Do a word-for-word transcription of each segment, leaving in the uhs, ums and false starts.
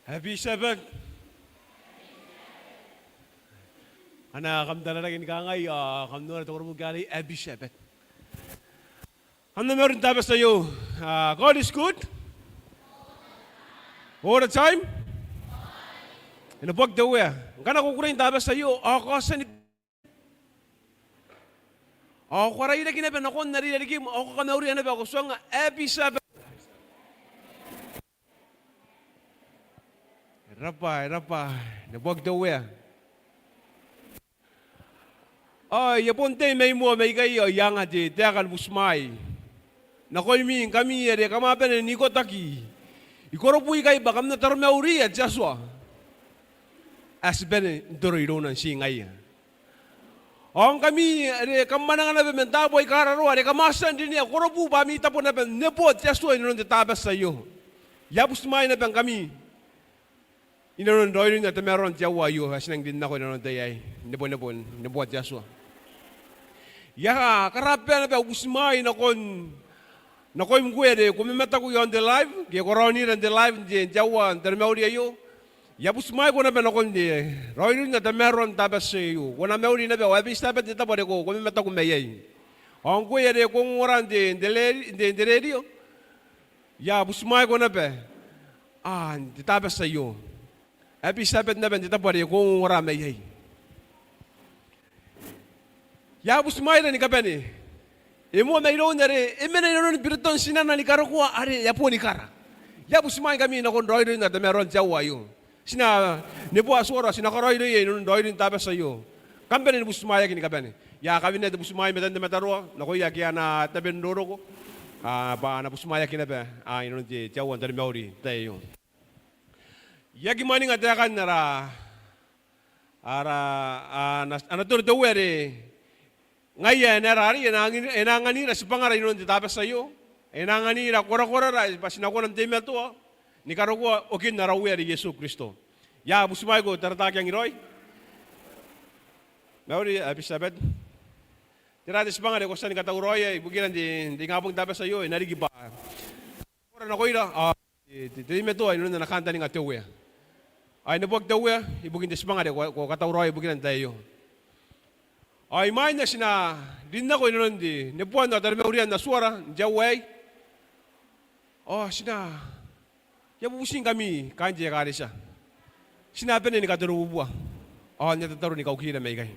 Happy Sabbath. Ana kam tararake ni kangai, ao kam nora te koroboki arei, Happy Sabbath. Kam na mauri n te Tabati aio. Ah, God is good. All the time. E neboaki te Uea. Ngkana ko kukurei n te Tabati aio, ao ko a tia ni ao ko a rairaki naba nakon are i rarikim, ao ko kamauria naba, ko tuangnga Happy Sabbath. E rab'a, e rab'a, e neboaki te Uea. Ao I a bon tei mai moa mai ikai ao I anga te taeka ni butimwaai nakoimi ngkami are kam a bane n ikotaki i Korobu ikai b'a kam na taromauria te Atua ae ti bane n toro irouna n tii ngaia. Ao ngkami are kam mwananga naba man taabo aika raroa are kam a tia n rinea Korobu b'a ami tabo naba n neboa te Atua inanon te Tabati aio, I a butimwaai naba ngkami inanon raoiroin ana tamaroa n te aoa aio ae ti nang rin nako inanon te tai aei, n nebonebo, n neboa te Atua. I a karababaea naba au butimwaai nakon, nakoim ngkoe are ko mamataku iaon te live ke ko raonira n te live n te, n te aoa n taromauri aio. I a butimwaiko naba nakon te raoiroin ana tamaroa n te Tabati aio. Ko na mauri naba ao Happy Sabbath n te tabo are ko, ko mamataku mai iai. Ao ngkoe are ko ongongora n te, n te reri-, n te, n te rerio, I a butimwaiko naba, a, n te Tabati aio. Happy Sabbath naba n te tabo are ko ongongora mai iai. I a butimwaira ni kabane. E moa mairoun are e mena inanon biroton tinana ni karokoa are e a boni kara. I a butimwaingkami nakon raoiroin ana tamaroa n te aoa aio. Ti na neboa Atuara, ti na karaoiroia inanon raoiroin te Tabati aio. Kam bane ni butimwaeaki ni kabane. I a kawenea te butimwaai i matan te mataroa nakoia ake a na tabe n roroko, a, b'a a na butimwaeaki naba, a, inanon te, te aoa n taromauri n te tai aio. I aki mwaninga taekan ara, ara, a, ana, ana toro te Uea are ngaia e na, are e na angi-, e na anganira tibwangara inanon te Tabati aio. E na anganira korakorara b'a ti na kona n teimatoa ni karokoa okin ara Uea are Iesu Kristo. I a butimwaiko Tarataki Angiraoi. Mauri, Happy Sabbath. Tera te tibwanga are ko a tia ni katauraoia ibukira n te, n te ingabong n te Tabati aio? E na riki b'a kora nakoira, a, te, te, te teimatoa inanon ana kantaninga te Uea. Ao e neboaki te Uea ibukin te tibwanga are ko, ko katauraoia ibukira n te tai aio. Ao imwain ae ti na rin nako inanon te neboan ao taromaurian Atuara n te aoa aei, ao ti na, I a bubutingkami kaain te ekaretia, ti na bane ni katorobubua ao n aia tataro ni kaukira mai ikai.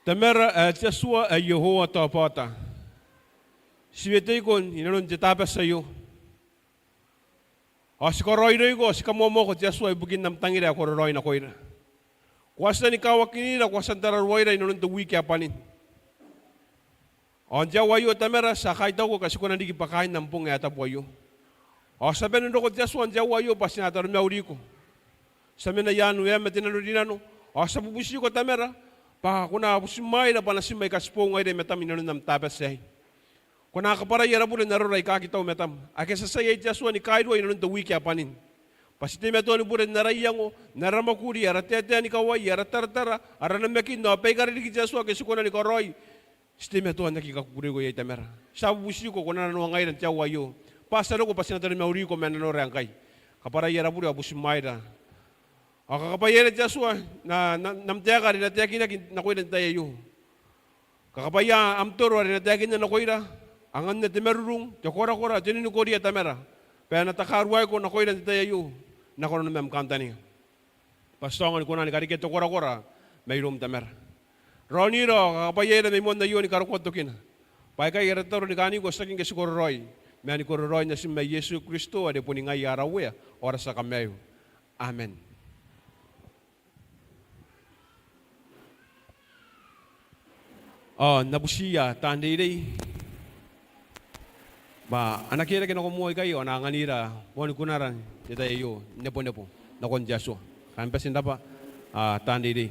Tamara ae te Atua ae Iehova Taobaota, ti weteiko inanon te Tabati aio. Ao ti karaoiroiko, ti kamoamoako te Atua ibukin am tangira ae ko raraoi nakoira. Ko a tia ni kawakinira, ko a tia n tararuaira inanon te wiki ae bwanin. Ao n te aoa aio Tamara, ti a kaitauko ngkai ti kona n riki bwa kaain am bong ae tabu aio. Ao ti a bane n roko te Atua n te aoa aio bwa ti na taromauriko. Ti a mena i aan ueam ma te nanorinano. Ao ti a bubutiko Tamara bwa ko na butimwaeira bwa natim aika ti boou ngaira i matam inanon am Tabati aei. Ko na kabwarai ara bure n arora aika aki tau i matam, ake ti a tia iai te Atua ni kairua inanon te wiki ae bwanin. Bwa ti teimatoa ni bure n ara iango, n ara mwakuri, ara taetae ni kawai, ara taratara, ara namakin, ao baikara riki te Atua ake ti kona ni karaoi, ti teimatoa n aki kakukureiko iai Tamara. Ti a bubutiko ko na nanoangaira n te aoa aio. Bwa ti a roko bwa ti na taromauriko ma nanora ae ngkai. Kabwarai ara bure ao butimwaeira. Ao kakabwaiaira te Atua n, n, n am taeka are e na taekinaki nakoira n te tai aio. Kakabwaia am toro are e na taekinna nakoira, anganna te marurung, te korakora, te ninikoria Tamara, bwa e na takaruaiko nakoira n te tai aio, n aron am kantaninga. Bwa ti aonga ni kona ni karekea te korakora mairoum Tamara. Raonira ao kakabwaiaira mai moan aio ni karokoa tokina. Bwa aikai ara tataro ni kaaniko tiaki ngke ti kororaoi, ma ni kororaoi n natim ae Iesu Kristo are boni ngaia ara Uea ao ara tia Kamaiu. Amen. Ao N na butiia taan reirei bwa a na kerake nako moa ikai ao a na anganira moan kunara n te tai aio n nebonebo nakon te Atua. Kam bati n rabwa, a, taan reirei.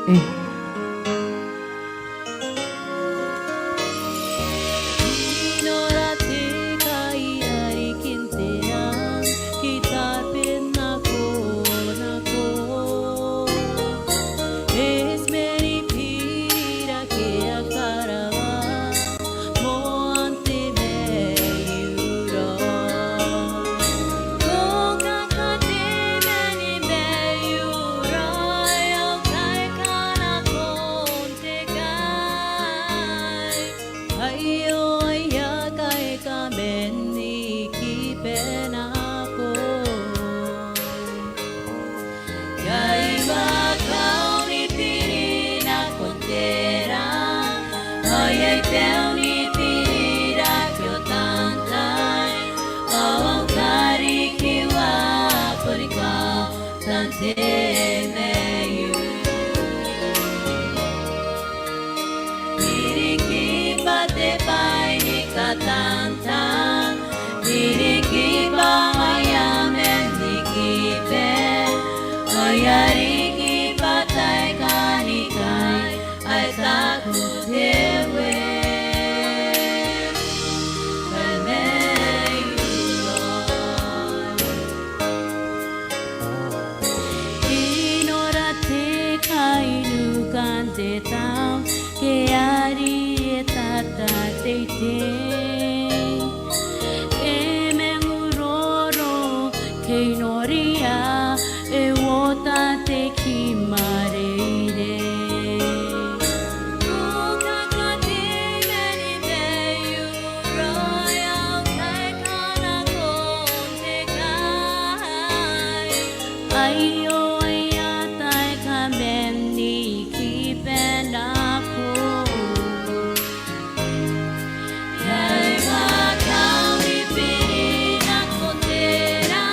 E. I nora te kai a riki n te aro ki tabena ko nako. E meni bira ke a karawa moan te maiura. Ko kakatea te maiura, ao kai kanakon te kai. Aio aia kai kaman ni kiba nako. Iai ba kaunibiri nakon te ra, ao iai te unibiri rake o tantai, ao au kariki wa boni kautan te maiu. I riki ba te bwai ni katantan, I riki ba ngaia man ni kiba, ao I a riki ba taeka ni kai ae taku te we. Amen. I nora te kai nukan te tau ke a ri e tatateitei. E manguroro ke I noria e uota te kimareirei. Ko kakatea te maiura, ao kai kanakon te kai. Aio aia tai kaman ni kiba nako. Iai ba kaunibiri nakon te ra,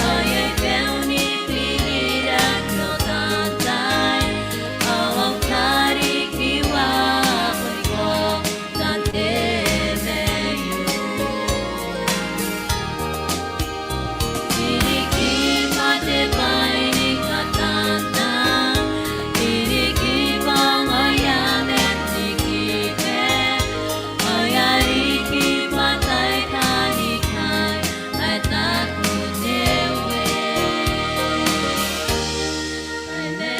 ao iai te unibiri rake o tantai, ao au kariki wa boni kautan te maiu. I riki ba te bwai ni katantan, I riki ba ngaia man ni kiba, ao I a riki ba taeka ni kai ae taku te we. Amen.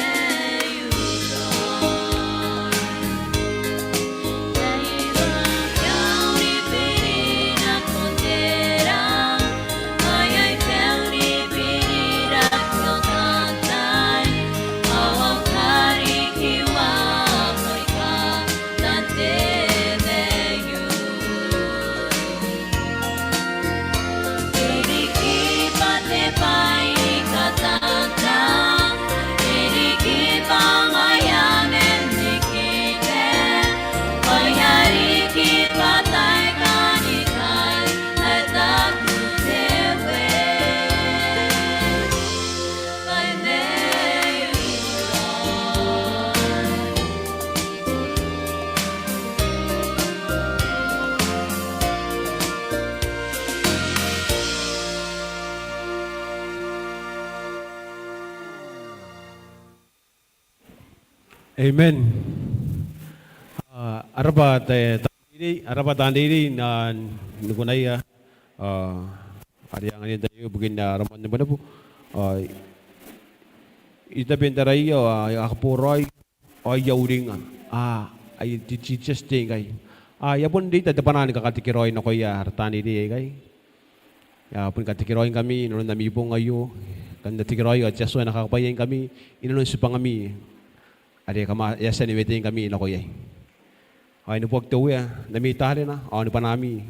I riki ba te bwai ni katantan, I riki ba ngaia man ni kiba, ao I a riki ba taeka ni kai ae taku te we. Amen. Amen. A, a raba te, te reirei, a raba taan reirei n, n kunaia, a, are anganira ibukin ara mwane nebonebo. A, I tabe n taraia, a, a kaboraoi, ao I a uringa. A, ai ti, ti, ti, ti ngkai. A, I a bon reita te bwanaa ni kakatekeraoi nakoia ara taan reirei aikai. I a boni katekeraoingkami inanon ami bong aio. Kam na tekeraoi ao te Atua e na kakabwaiaingkami inanon tibwangami are kam a, e a tia ni weteingkami nako iai. Ao e neboaki te Uea n ami tarena ao ni bwanaami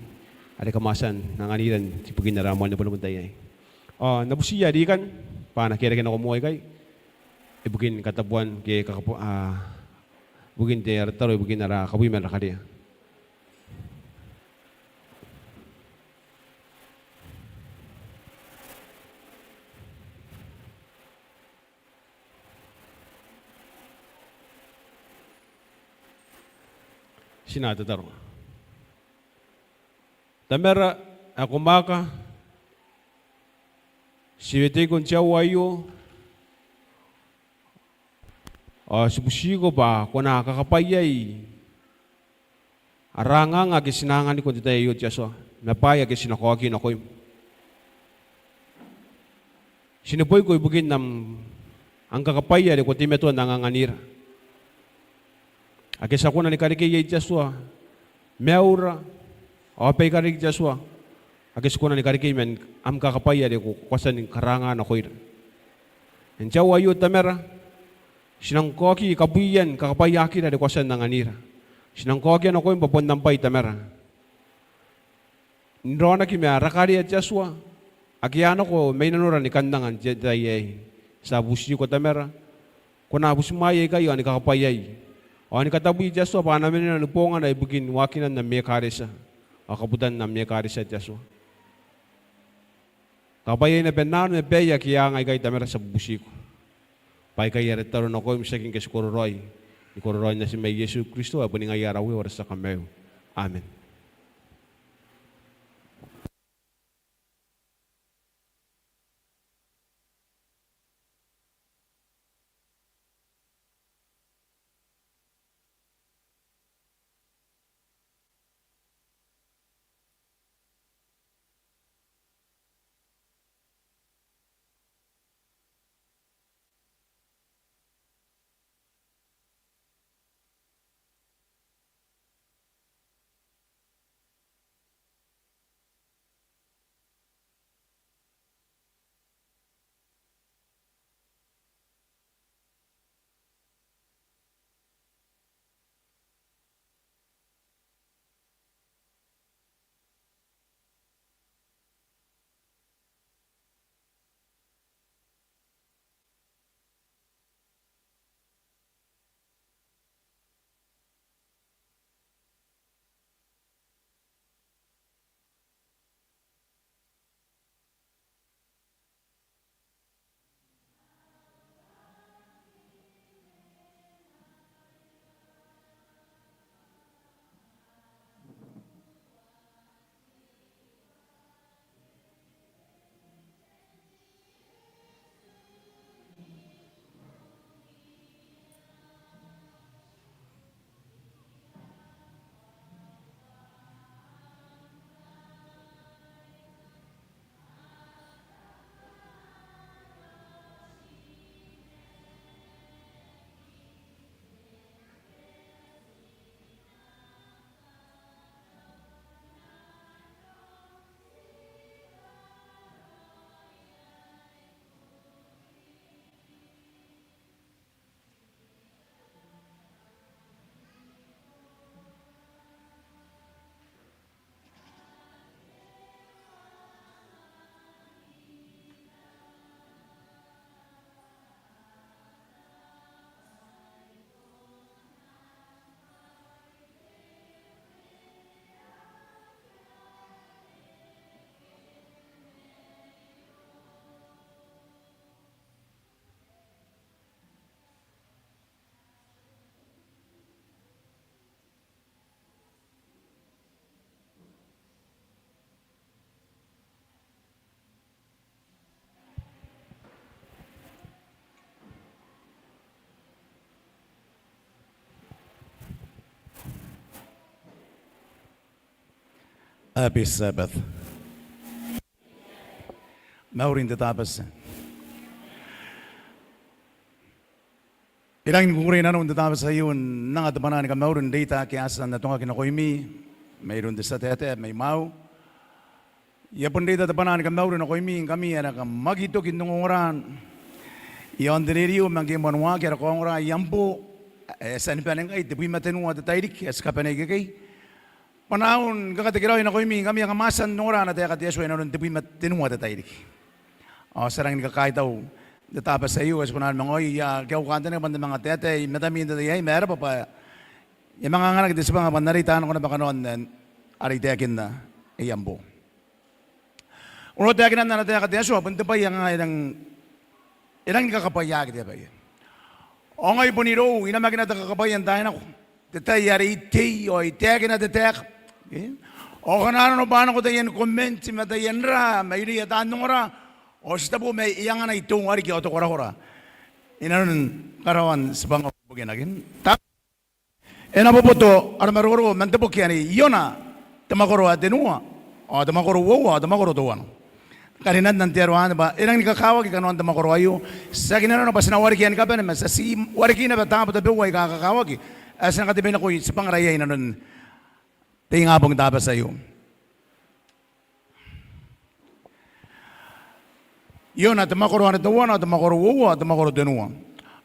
are kam a tia n anganira ibukin ara mwane nebonebo n tai aei. Ao N na butiia Rikan bwa a na kerake nako moa ikai ibukin katabuan ke kakabo-, a, ibukin te, ara tataro ibukin ara kabwi ma ara karea. Ti na tataro. Tamara ae ko mwaaka, ti weteiko n te aoa aio, Ao ti butiko bwa ko na kakabwaiai ara anganga ake ti na anganiko n te tai aio te Atua, ma bwaai ake ti na kaoki nakoim. Ti neboiko ibukin am, am kakabwaia are ko teimatoa n anganganira. Ake ti a kona ni kareke iai te Atua, maiura, ao baikai riki te Atua, ake ti kona ni karekei man am kakabwaia are ko, ko a tia ni karanga nakoira. N te aoa aio Tamara, ti nang kaoki kabwian kakabwaiaakira are ko a tia n anganira. Ti nang kaokia nakoim bwa bon am bwai Tamara. N raonaki ma ara karea te Atua, ake a nako mai nanora ni kan anga n te tai aei. Ti a butiko Tamara, ko na butimwaei aikai ao ni kakabwaiai. Ao ni katabui te Atua bwa a na mena ni bongana ibukin waakinan am ekaretia. Ao kabutan am ekaretia te Atua. Kakabwaiai naba naano ma baai ake a anga aikai Tamara, ti a bubutiko. Bwa aikai ara tataro nakoim, tiaki ngke ti kororaoi. Ni kororaoin natim ae Iesu Kristo, ae boni ngaia ara Uea ao ara tia Kamaiu. Amen. Happy Sabbath. Mauri n te Tabati. I rangi ni kukurei nanou n te Tabati aio n anga te bwanaa ni kamauri n reita ake a tia n atongaki nakoimi mairoun te tia taetae mai mwaau. I a bon reita te bwanaa ni kamauri nakoimi ngkami ae kam aki toki n ongongora i aon te rerio ma ngke e moan waaki ara kaongora i Ambo, ae e a tia ni bane ngkai tebwi ma tenua te tairiki ae ti kabane ikekei. Bwanaau ni kakatekeraoi nakoimi ngkami ae kam a tia n ongora ana taeka te Atua inanon tebwi ma tenua te tairiki. Ao ti a rangi ni kakaitau n te Tabati aio ae ti kona ni manga oin, I a, I a kantaninga bwa N na manga taetae i matami n te tai aei ma e raba bwa I a manga anganaki te tibwanga bwa N na reita nako naba kanoan are I taekinna i Ambo. Onoo taekinan ana taeka te Atua bon te bwai ae ngaia e rangi, e rangi ni kakabwaiaaki te abaia. Ao ngai bon irou I namakina te kakabwaia n taai nako, te tai are I tei ao I taekina te taeka, e? Ao ngkana arona bwa a nako taiani komenti ma taian raa mairouia taan ongora, ao ti tabo ma e angana I teuariki ao te korakora inanon karaoan tibwangau. Ke nakin. Ta-, e na boboto ara maroro man te boki anne, Iona, te mwakoro ae tenua, ao te mwakoro uoua, ao te mwakoro teuana. Karinan te aro anne bwa e rangi ni kakawaki kanoan te mwakoro aio. Tiaki nanona bwa ti na warekia ni kabane, ma ti a tii warekia naba taabo tabeua aika kakawaki ae ti na katebenakoi tibwangara iai inanon te ingabong Tabati aio. Iona, te mwakoro anne teuana, te mwakoro uoua, te mwakoro tenua.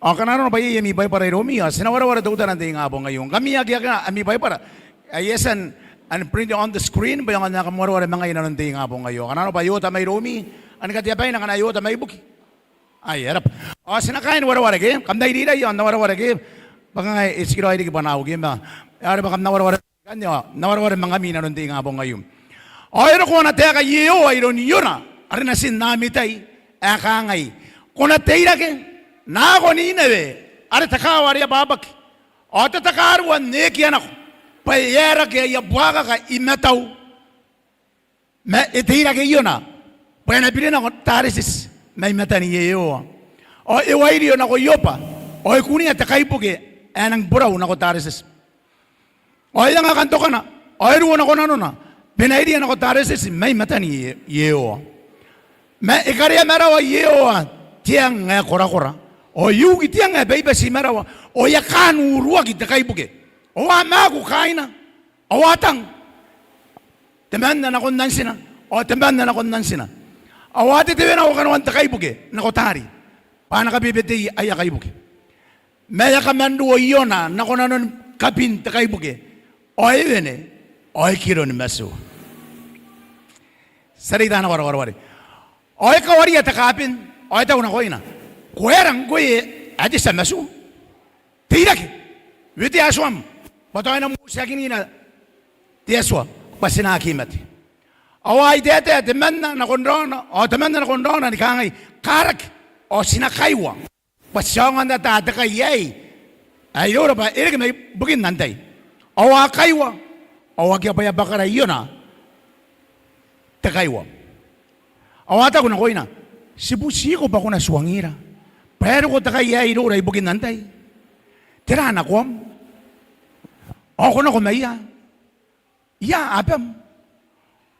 Ao ngkana arona bwa iai ami Baibara iroumi, ao ti na wareware teutana n te ingabong aio. Ngkami ae aki akea ami Baibara, ae e a tia n, n print on the screen bwa e aonga n ae kam wareware ma ngaia inanon te ingabong aio. Ngkana arona bwa e ota mairoumi, ao ni katea baina ngkana e ota mai buki. Ai, e rab'a. Ao ti na kaai ni wareware ke, kam na iriira ao n na wareware ke, bwa kanga e tikiraoi riki bwa N na uki ma, e a rab'a, kam na wareware. Ikanne ao N na wareware ma ngkami inanon te ingabong aio. Ao e roko ana taeka Iehova iroun Iona are natin Amitai, ae kangai: Ko na teirake, nako Nineve, are te kaawa are ababaki, ao tatakaarua n ekia nako, bwa e aerake aia buakaka i matau. Ma e teirake Iona bwa e na biri nako Tarititi mai matan Iehova. Ao e wairio nako Ioba, ao e kunea te kaibuke ae nang borau nako Tarititi. Ao e anga kantokana, ao e ruo nako nanona, bwa e na iria nako Tarititi mai matan Ie-, Iehova. Ma e karea marawa Iehova te ang ae korakora, ao e uki te ang ae baibati i marawa, ao e a kaan uruaki te kaibuke. Ao a maaku kaaina, ao a tang, temanna nakon antina, ao temanna nakon antina. Ao a tetewe nako kanoan te kaibuke nako taari, bwa a na kabebetei aia kaibuke. Ma e a kamanruo Iona nako nanon kabin te kaibuke, ao e wene, ao e kiro ni matuu. Ti a reita nako ara wareware. Ao e kawaria te kaben, ao e taku nakoina: Ko aera ngkoe ae te tia matuu? Teirake, wetea Atuam, bwa tao e na motiakinira te Atua, bwa ti na aki mate. Ao ai taetae temanna nakon raona, ao temanna nakon raona ni kangai: Karaki, ao ti na kaiwa, bwa ti aonga n ata te kai aei ae iroura bwa e reke mai bukin antai. Ao a kaiwa, ao akea bwa e a bwakara Iona te kaiwa. Ao a taku nakoina: Ti butiko bwa ko na tuangira, bwa e roko te kai aei iroura ibukin antai? Tera nakoam? Ao ko nako ma ia? Ia abam?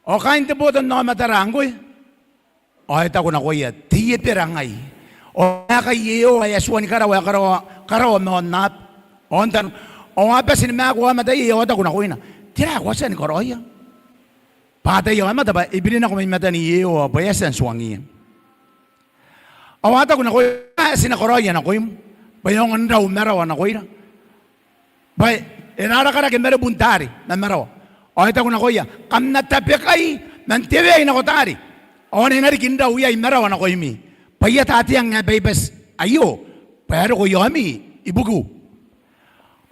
Ao kaain te botannaomatara ngkoe? Ao e taku nakoia: Te Ebera ngai, ao e maeka Iehova ae Atua ni karawa ae karawa, karawa ma aonnaba, ao n tano. Ao a bati ni maaku aomata iai, ao a taku nakoina: Tera ae ko a tia ni karaoia? Bwa a ataia aomata bwa e biri nako mai matan Iehova bwa e a tia n tuangiia. Ao a taku nakoia: Tera ae ti na karaoia nakoim, bwa e aonga n rau marawa nakoira? Bwa e na ara karake ma rebun taari ma marawa. Ao e taku nakoia: Kam na tabekai man te weai nako taari, ao ane e na riki n rau iai marawa nakoimi, bwa I ata te ang ae baibati aio, bwa e roko i aomi ibukiu.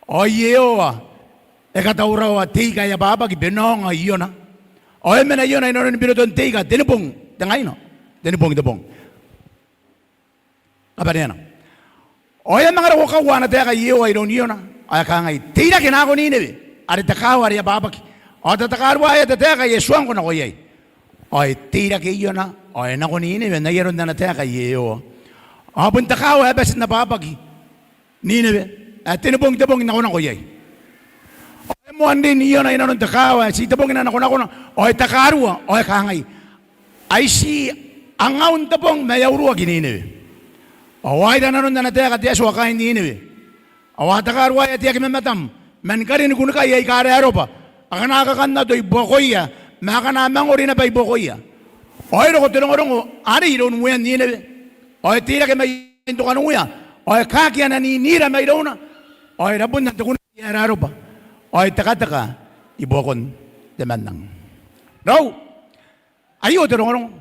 Ao Iehova e katauraoa te ika ae ababaki bwa e na aonga Iona. Ao e mena Iona inanoni biroton te ika tenibong te ngaina, tenibong te bong. Kabaneana. Ao e a manga roko kaua ana taeka Iehova iroun Iona, ao e kangai: Teirake, nako Nineve, are te kaawa are ababaki, ao tatakaruaea te taeka ae I a tuangko nako iai. Ao e teirake Iona, ao e nako Nineve n ai aron ana taeka Iehova. Ao bon te kaawa ae bati n ababaki Nineve, ae tenibong te bong n nakonako iai. Ao e moan rin Iona inanon te kaawa ae ti tebongina nakonakona, ao e takarua, ao e kangai: Ai ti angaun te bong ma e a uruaki Nineve. Ao a ira nanon ana taeka te Atua kaain Nineve. Ao a takaruaea te aki mamatam man karin kunikai aika raroba, akana kakannato i buakoia, ma akana mangori naba i buakoia. Ao e roko te rongorongo arei iroun uean Nineve. Ao e teirake mai n te kanoia, ao e kaaki ana ninira mairouna, ao e rabunna n te kunikai ae raroba, ao e tekateka i buakon te mannang. Raou, aio te rongorongo.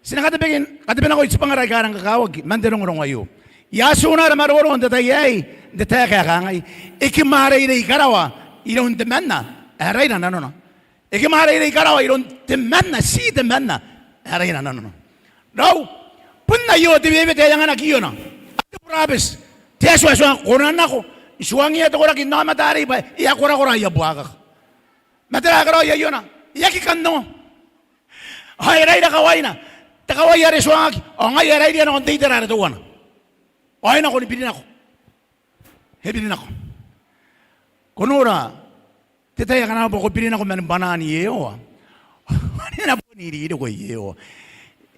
Ti na katebeke, katebenakoi tibwangara aika rang kakawaki man te rongorongo aio. I a atuna ara maroro n te tai aei n te taeka ae kangai: E kimwareirei karawa iroun temanna ae raira nanona. E kimwareirei karawa iroun temanna, ti temanna ae raira nanona. Raou, bon aio te wewete ae anganaki Iona. Te burabeti. Te Atua e tuangko, ko na nako n tuangiia te koraki n aomata arei bwa e a korakora aia buakaka. Ma tera ae karaoia Iona? E aki kan ongo. Ao e raira kawaina, te kawai are tuangaki, ao ngaia e rairia nakon te itera are teuana. Ao e nako ni biri nako. E biri nako. Ko nora, te tai ae ngkana bwa ko biri nako man bwanaan Iehova, ao e na bon iriiriko Iehova.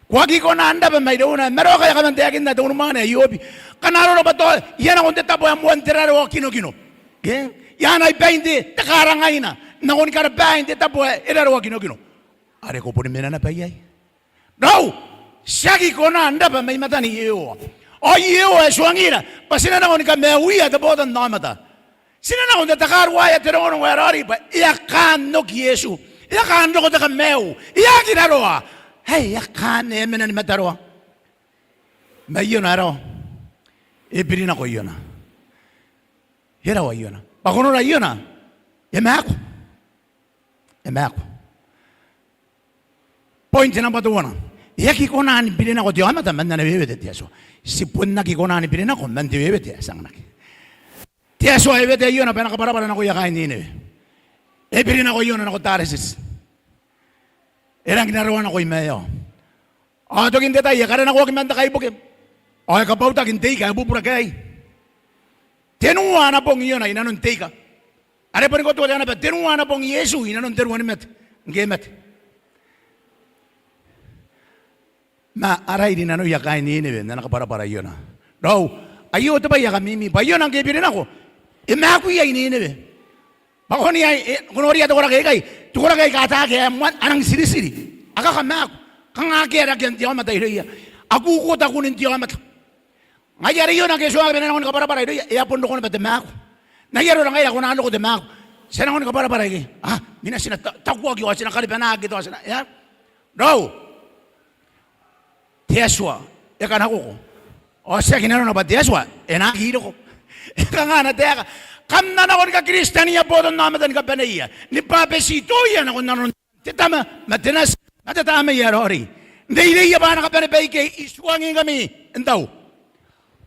Ko aki kona n rabwa mairouna. E maraoka ae kaman taekinna te unimwaane ae Iobi. Ngkana arona bwa tao e a nako n te tabo ae moan te raro ao kinokino, ke? E a anai bain te, te karangaina, nakon karabain te tabo ae e raro ao kinokino. Are ko boni mena naba iai. Raou, ti aki kona n rabwa mai matan Iehova. Ao Iehova e tuangira bwa ti na nako ni kamaiuia te botannaomata. Ti na nako n tatakaruaea te rongorongo ae raoiroi bwa e a kaan oki Iesu. E a kaan roko te kamaiu. E aki raroa. Ae e a kaan, e a mena ni mataroa. Ma Iona e rawa. E biri nako Iona. E rawa Iona. Bwa ko nora Iona, e maaku. E maaku. Point nambwa teuana. E aki kona ni biri nako te aomata man ana wewete te Atua. Ti bon aki kona ni biri nako man te wewete ae ti anganaki. Te Atua e wetea Iona bwa e na kabwarabwara nakoia kaain Ninewe. E biri nako Iona nako Taretiti. E rangi n raroa nako i maeao. Ao tokin te tai e karenakoaki man te kaibuke. Ao e kabwautaki n te ika ae bubura kaei. Tenua ana bong Iona i nanon te ika. Are boni kotoa te ana bwa tenua ana bong Iesu i nanon te ruanimate. Ngke e mate. Ma a rairi nanoia kaain Ninewe n ana kabwarabwara Iona. Raou, aio te bwai ae kamimi bwa Iona ngke e biri nako, e maaku iai Ninewe. Bwa ko noria, e, ko noria te koraki aikai, te koraki aika ataaki ae moan, a nang tiritiri. A kakamaaku. Kanga akea rakean te aomata irouia. A kukuota kunin te aomata. Ngaia are Iona ngke e tuangaki bwa e na nako ni kabwarabwara irouia, e a bon roko naba te maaku. N ai arora ngaira ko na nako te maaku. Ti a nako ni kabwarabwara ikai. A, mena ti na ta-, takuaki ao ti na karibanaki tao ti na, e a. Raou. Te Atua e kanakoko. Ao tiaki nanona bwa te Atua e na aki roko. E kanga ana taeka? Kam na nako ni Kristiania botannaomata ni kabaneia, ni bwabetitoia nakon nanon te Tama ma te Nati ma te Tamnei ae Raoiroi. N reireia bwa a na kabane baike I tuangingkami. N tau.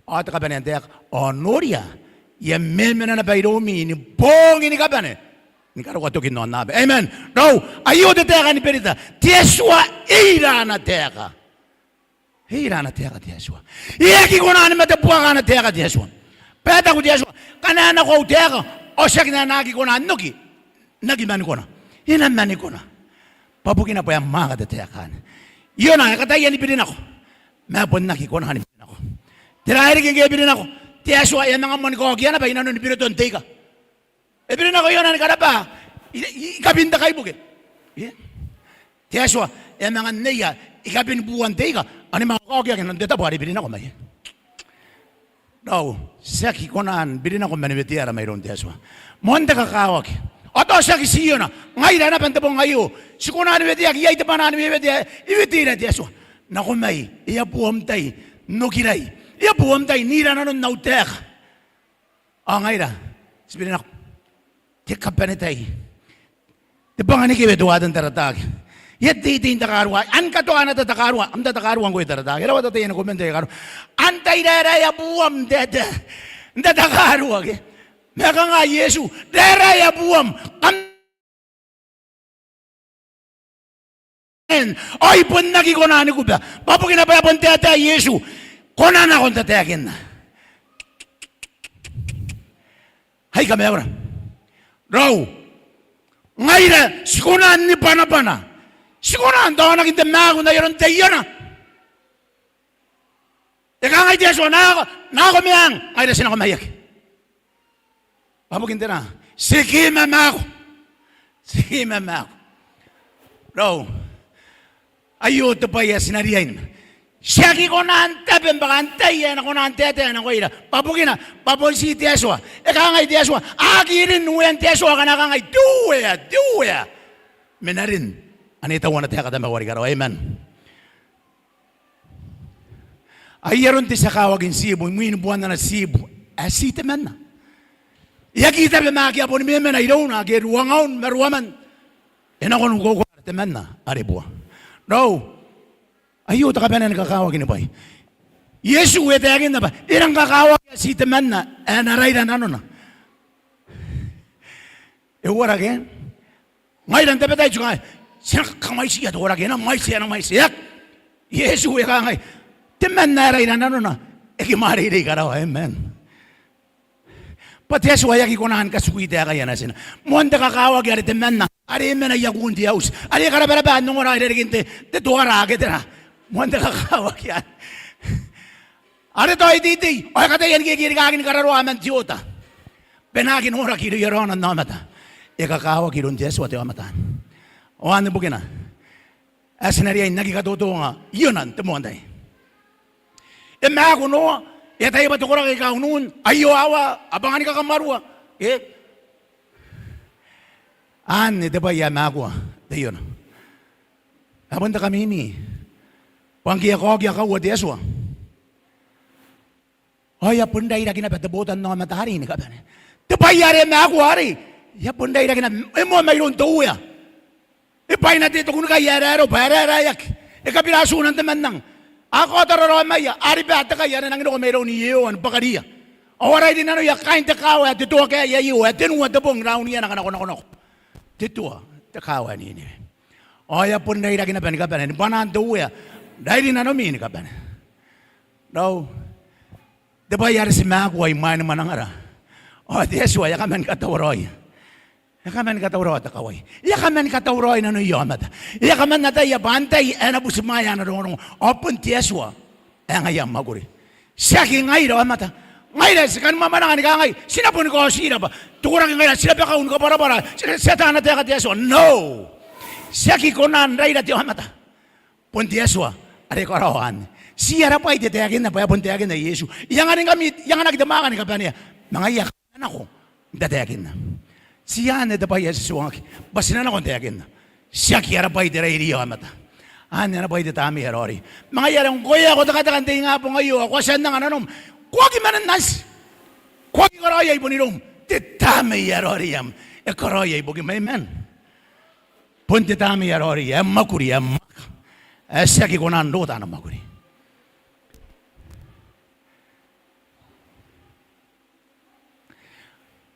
Ao te kabanea n taeka, ao noria, I a memena naba iroumi ni boong ni kabane ni karokoa tokin aonnaba. Amen. Raou, aio te taeka ni berita. Te Atua e ira ana taeka. E ira ana taeka te Atua. E aki kona ni mate buaka ana taeka te Atua. Bwa e taku te Atua, ngkana e nako au taeka ao tiaki n na aki kona n oki, n aki mani kona. E na mani kona. Bwa bukina bwa e a mwaaka te taeka anne. Iona e kataia ni biri nako, ma e bon aki kona ni biri nako. Tera ae riki ngke e biri nako? Te Atua e a manga moa ni kaokia naba i nanoni biroton te ika. E biri nako Iona ni karaba i, i, i kabin te kaibuke. Ie? Te Atua e a manga nneia i kabin buan te ika, ao ni manga kaokiaki n te tabo are e biri nako mai iai. Raou, ti aki kona n biri nako man weteara mairoun te Atua. Moan te kakawaki. Ao tao tiaki ti Iona, ngaira naba n te bong aio, ti kona ni weteaki, iai te bwanaa ni wewete ae e weteira te Atua. Nako mai, e a boo am tai n okirai. E a boo am tai n ira nanon au taeka. Ao ngaira, ti biri nako. Te kabanetai. Te bwanga ni kewe teuae te taratake. E a teitei n takaruai. An katoa ana tatakarua. Am tatakarua ngkoe taratake. E rawa te tai ae na komenta ae karua. Antai raeraea buam n taetae n tatakarua ke? Ma kanga Iesu, raeraea buam. Kam Ao I bon aki kona ni kuba. Bwa bukina bwa e a bon taetae Iesu. Ko na nako n tataekinna. Hai kamaiura. Raou. Ngaira ti kona ni bwanabwana. Ti kona n taonaki n te maaku n ai aron te Iona. E kangai te Atua, nako, nako meang, ngaira ti nako maiaki. Bwa bukin tera? Ti ki mamaaku. Ti ki mamaaku. Raou. Aio te bwai ae ti na riai n. Ti aki kona n tabe bwa antai ae na kona n taetae nakoira. Bwa bukina, bwa bon ti te Atua. E kangai te Atua, a aki rin uean te Atua akana kangai, te Uea, te Uea. Ma n aron ane tauana taeka tamau are i karawa. Amen. Ai aron te tia kawaki n tiibu, imwin buan ana tiibu, ae ti temanna. E aki tabe ma ake a boni memena irouna, ake ruangaun ma ruaman. E nako n ukouka temanna are bua. Raou, aio te kabanea ni kakawaki ni bwai. Iesu e taekinna bwa e rang kakawaki ae ti temanna, ae na raira nanona. E uara ke? Ngaira n tabetai ti kangai, ti na kamwaitiia te koraki, e na mwaiti, e na mwaiti. E aki. Iesu e kangai, temanna ae raira nanona, e kimwareirei i karawa, amen. Bwa te Atua e aki kona ni katikui taekaia natina. Moan te kakawaki are temanna are e mena iakun te auti, are e karabaraba n ongora irarikin te, te toara ake tera. Moan te kakawaki anne. Are tao e teitei ao e kataia ni kekerikaaki ni kararoa aman te oota bwa e na aki noraki irouia raonaomata. E kakawaki iroun te Atua te aomata anne. Ao anne bukina ae ti na riai n aki katotonga Iona n te moan tai. E maaku Noa, e ataia bwa te koraki aika unun, aio awa, a banga ni kakamarua. E? Anne te bwai ae maakua te Iona. E a bon te kamimi. Bwa ngke e kaokia kaua te Atua, ao e a bon rairaki naba te botannaomata arei ni kabane. Te bwai are e maakua arei, e a bon rairaki naba, e moa mairoun te Uea. E bwaina te tokunikai ae raero bwa e raeraeaki. E kabira atuna n te mannang. A kaota raraomaia, a riba te kai are e nangi roko mairoun Iehova ni bwakariia. Ao a rairi nanoia kaain te kaawa ae te toa kaei aio, ae tenua te bong rauniana ngkana ko nakonako. Te tua, te kaawa Niniwe. Ao e a bon rairaki naba ni kabane, ni bwanaan te Uea, rairi nanomi ni kabane. Raou, te bwai are ti maakua imwain mwanangara, ao te Atua e a kaman katauraoia. E a kaman katauraoa te kawai. E a kaman katauraoi nanoia aomata. E a kaman ataia bwa antai ae na butimwaea ana rongorongo. Ao bon te Atua ae ngaia am mwakuri. Tiaki ngaira aomata. Ngaira ti kani mwamwananga ni kangai, ti na boni kaotira bwa te koraki ngaira, ti rabakau ni kabwarabwara, ti, ti ata ana taeka te Atua. No. Ti aki kona n raira te aomata. Bon te Atua are e karaoa anne. Ti ara bwai te taekinna, bwa e a bon taekinna Iesu. I anganingkami, I anganaki te mwaaka ni kabanea. Ma ngaia ae kam na nako n tataekinna. Ti anne te bwai ae ti tuangaki bwa ti na nako n taekinna. Tiaki ara bwai te rairiia aomata. Anne ana bwai te Tamnei ae Raoiroi. Ma ngaia are ngkoe ae ko tekateka n te ingabong aio ao ko a tia n anga nanom, ko aki manenanti. Ko aki karaoia i bunirom. Te Tamnei ae Raoiroi am, e karaoia ibukim. Amen. Bon te Tamnei ae Raoiroi, ae mwakuri, ae mwaaka, ae tiaki kona n rota ana mwakuri.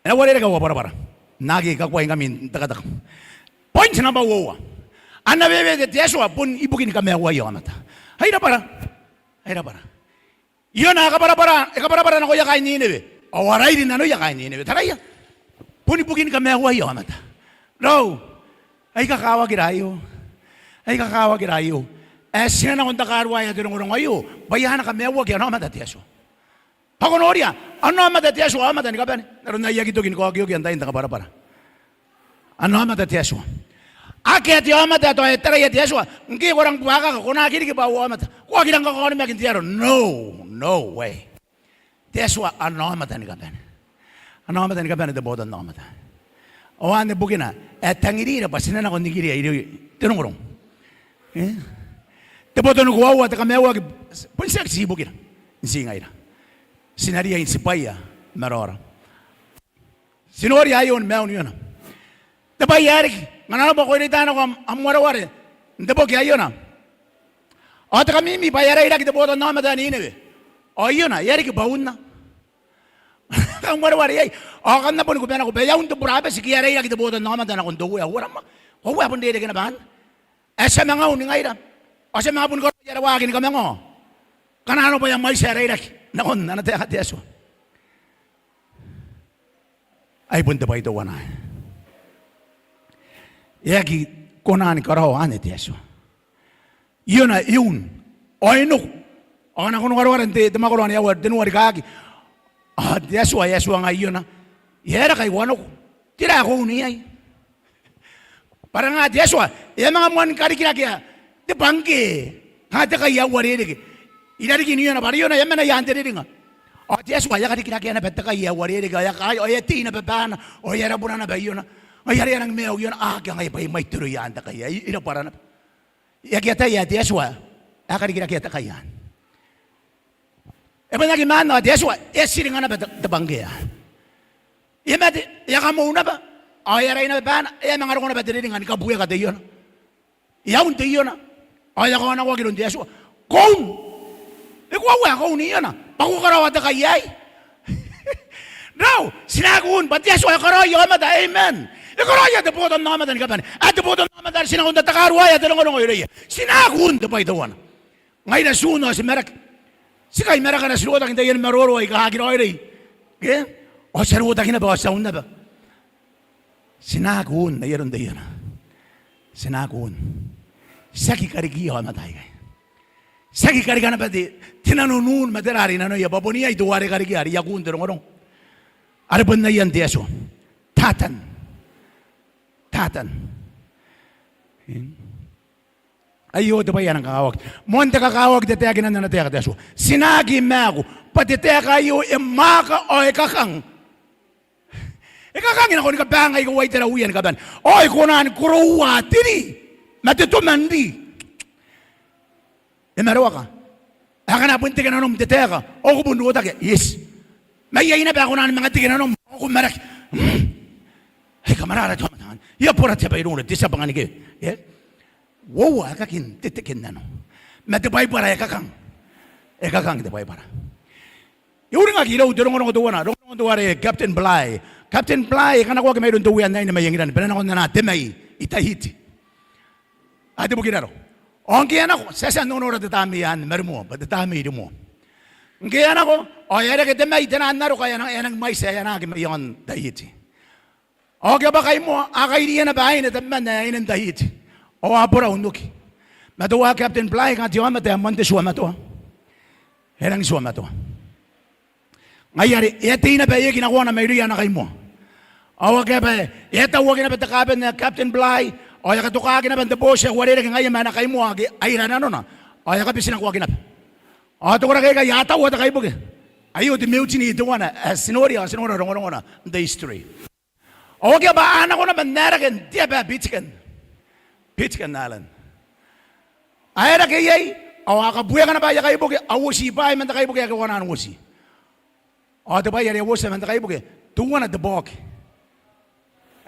E na uarereke au kabwarabwara n aki kakuaingkami n tekateka. Point namba uoua. Ana weweete te Atua bon ibukin kamaiuaia aomata. Ai rabwara. Ai rabwara. Iona e kabwarabwara, e kabwarabwara nakoia kaain Niniwe. Ao a rairi nanoia kaain Niniwe. Taraia. Bon ibukin kamaiuaia aomata. Raou, ai kakawakira aio. Ai kakawakira aio. Ae ti na nako n takaruaea te rongorongo aio bwa e a na kamaiuaki ana aomata te Atua. Bwa ko noria, ana aomata te Atua aomata ni kabane. N aron ae I aki toki ni kaokiokia n tain te kabwarabwara. Ana aomata te Atua. Akea te aomata ae tao e taraia te Atua. Ngke ko rang buakaka, ko na aki riki bwa au aomata. Ko aki rang kakaonimaki n te aro. No, no way. Te Atua ana aomata ni kabane. Ana aomata ni kabane te botannaomata. Ao anne bukina ae e tangirira bwa ti na nako n nikira irouia te rongorongo. E? Te boto ni koaua, te kamaiuaki, bon tiaki ti ibukira. N ti ngaira. Ti na riai n tibwaia ma raora. Ti nori aio ni maiun Iona. Te bwai ae riki, ngkana arona bwa ko reita nako am, am wareware n te boki ae Iona. Ao te kamimi bwa e a rairaki te botannaomata ae Niniwe. Ao Iona, e a riki bwa unna. Kam wareware iai. Ao kam na boni kuba nako bwa e a un te burabeti ke e a rairaki te botannaomata nakon te Uea. Uara ma, koaua ae bon rereke naba anne. Ae ti a manga un ngaira. Ao ti a manga boni karaoi ara waaki ni kamangao. Ngkana arona bwa e a mwaiti ae rairaki nakon ana taeka te Atua. Ai bon te bwai teuana ae e aki kona ni karaoa anne te Atua. Iona e un, ao e noko. Ao a na kona ni karokoa n te, te mwakoro ae aua, tenua rikaaki. Ao te Atua e a tuangai Iona, e aera ngkai ko a noko? Tera ae ko un iai? Bwa are nga te Atua e a manga moan karikirakea te bwai ngke, a, te kai ae uarereke irarikin Iona, bwa are Iona e a mena i aan te riringa. Ao te Atua e a karikirakea naba te kai ae uarereke, ao e a kai, ao e a tei naba baana, ao e a rabuna naba Iona. Ngaia are e a nangi maiu Iona, a, akea ngai bwa I mwaitoro i aan te kai aei, I rabwara naba. E aki ataia ae te Atua ae karikirakea te kai anne. E bon aki maan ao te Atua e a tiringa naba te, te bwai ngke anne. E a mate, e a kamou naba, ao e a rai naba baana, e a manga roko naba te riringa ni kabueka te Iona. E a un te Iona, ao e a kaonakoaki iroun te Atua. Ko un. E koaua ae ko un Iona, bwa ko karaoa te kai aei. Raou, ti na aki un bwa te Atua e karaoia aomata, amen. E karaoia te botannaomata ni kabane. Ae te botannaomata are ti na kona n takaruaea te rongorongo irouia. Ti na aki un te bwai teuana. Ngaira ti un ao ti maraki. Ti kai marakara, ti rotaki n taiani maroro aika aki raoiroi. Ke? Ao ti a rotaki naba, ao ti a un naba. Ti na aki un, ai aron taiana. Ti na aki un. Ti aki karikiia aomata aikai. Ti aki karika naba te, te nano n un ma tera are i nanoia, bwa bon iai teuare e karikiia are e aki un te rongorongo. Are bon aian te Atua. Tatan. Tatan. Aio te bwai ae nang kakawaki. Moan te kakawaki te taekinan ana taeka te Atua. Ti na aki maaku bwa te taeka aio e mwaaka ao e kakang. E kakang nakoni kabang aika uaitera uia ni kabane. Ao e kona ni koroua te ri ma te toma n ri. E maroaka. Akana bon teke nanom te taeka ao ko bon rotaki. Yes. Ma iai naba ae kona ni manga teke nanom ao ko maraki. Mm. Ai kamarara te aomata anne. E a bora te aba iroura, te tia bangani kewe. E? Uoua aekakin te teke n nano. Ma te Baibara e kakang. E kakang te Baibara. E uringaki irou te rongorongo teuana, rongorongo teuare Captain Bligh. Captain Bligh e kanakoaki mairoun te Uea n Aine mai Engirani bwa e na nako n ana te mai i Tahiti. Ae te buki n raro. Ao ngke e a nako, ti a tia n nonora te tamnei anne ma rimoa, bwa te tamnei rimoa. Ngke e a nako, ao e a reke te mai, te nano n aroka, e a nang, e a nang mwaiti ae e anaaki mai aon Tahiti. Ao ke a bwa kaimoa, a kairiia naba aine tabeman ae aine n Tahiti. Ao a borau n oki. Ma teuae Captain Bligh, kanga te aomata ae moan te tua matoa. E nangi tua matoa. Ngaia are e a tei naba ae e aki nakoana mairouia ana kaimoa. Ao akea bwa e a tauaki naba te kaaben ae Captain Bligh, ao e a katokaki naba n te booti ae uarereke ngaia ma ana kaimoa ake a ira nanona. Ao e a kabitinakoaki naba. Ao te koraki aikai a taua te kaibuke. Aio te mutiny teuana ae ti noria, ti nora rongorongona n te history. Ao akea bwa a nako naba n aerake n te aba ae Pitcairn. Pitcairn Island. A aerake iai, ao a kabueka naba aia kaibuke, a uoti bwaai man te kaibuke ake a kona n uoti. Ao te bwai are a uotia man te kaibuke, teuana te bwaoki.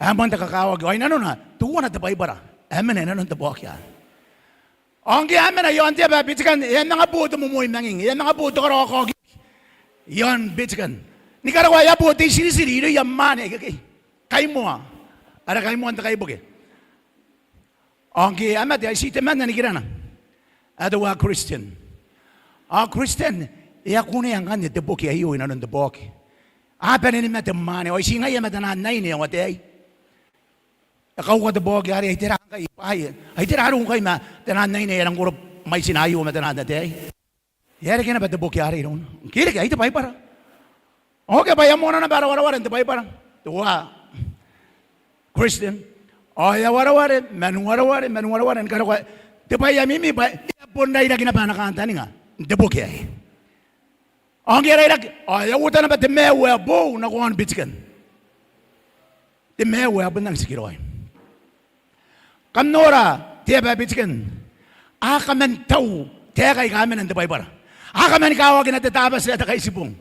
Ae moan te kakawaki, ao i nanona, teuana te Baibara. Ae mena i nanon te bwaoki anne. Ao ngke a mena i aon te aba ae Pitcairn, e a manga bo te momoimanging, e a manga bo te karaokaoki i aon Pitcairn. Ni karokoa e a bo te itiritiri irouia mwaane akekei. Kaimoa. Ara kaimoan te kaibuke. Ao ngke a mate, ai ti temanna nikirana. Ae teuae Christian. Ao Christian, e a kunea ngkanne te boki aio i nanon te bwaoki. A bane ni mate mwaane, ao ai ti ngaia ma taian aine ao ataei. E kauka te bwaoki arei, ai tera ngkai bwaai, ai tera arou ngkai ma taian aine ae e rang koro mwaitina aio ma taian ataei. E a reke naba te boki arei irouna. Ngke e reke, ai te Baibara. Ao akea bwa e a moana naba ara wareware n te Baibara. Teuae Christian. Ao e a wareware, man wareware, man wareware, ni karokoa te bwai ae mimi bwa e a bon rairaki naba ana kantaninga n te boki aei. Ao ngke e rairaki, ao e a uota naba te maiu ae boou nako aon Pitcairn. Te maiu ae bon rangi n tikiraoi. Kam nora te aba ae Pitcairn. A kaman tau taeka aika a mena n te Baibara. A kaman kawakina te Tabati ae te Kaitibong.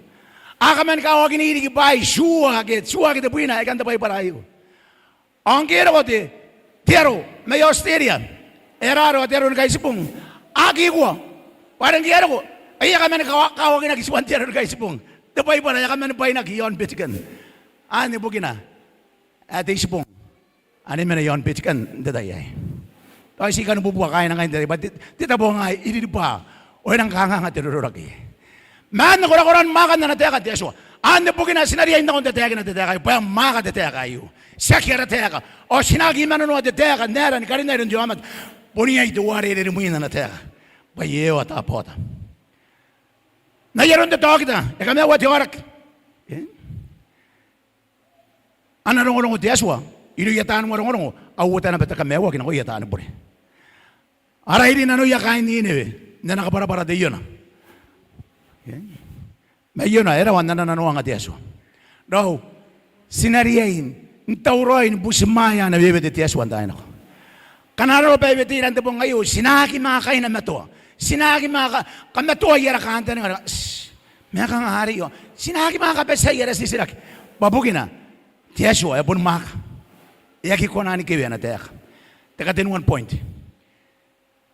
A kaman kawakini riki bwaai, tua ake, tua ake tebwina aika n te Baibara aio. Ao ngke e roko te, te aro mai Australia, e a raroa te Aro ni Kaitibong. A aki kua. Bwa are ngke e a roko, ai e a kaman kawa-, kawakinaki tuan te Aro ni Kaitibong. Te Baibara e a kaman bwainaki i aon Pitcairn. Anne bukina ae te Itibong ane e mena i aon Pitcairn n te tai aei. Ao ti kani bubua kaaina ngkai n te tai bwa te, te tabo ngaia i ririba ao e nang kangaanga te rororaki. Ma anne korakoran mwaakan ana taeka te Atua. Anne bukina ti na riai n nakon te taekina te taeka aio, bwa e mwaaka te taeka aio. Tiaki ara taeka. Ao ti na aki mananoa te taeka n aera ni karinna iroun te aomata. Bon iai teuare e rimwin ana taeka bwa e ota bwa ota. N ai aron te taokita, e kamaiua te aoraki. E? Ana rongorongo te Atua irouia taani mwarongorongo, a uota naba te kamaiuaki nakoia taani bure. A rairi nanoia kaain Ninewe n ana kabwarabwara te Iona. E? Ma Iona e rawa n nanananoanga te Atua. Raou, ti na riai n tauraoi ni butimwaea ana wewete te Atua n taai nako. Ngkana arona bwa e weteira n te bong aio, ti na aki mwaaka inamatoa. Ti na aki mwaaka, kamatoai ara kantaninga. Shh, ma e kanga arei ao ti na aki mwaaka batiai ara titiraki. Bwa bukina te Atua e boni mwaaka. E aki kona ni kewe ana taeka. Te katenua n point.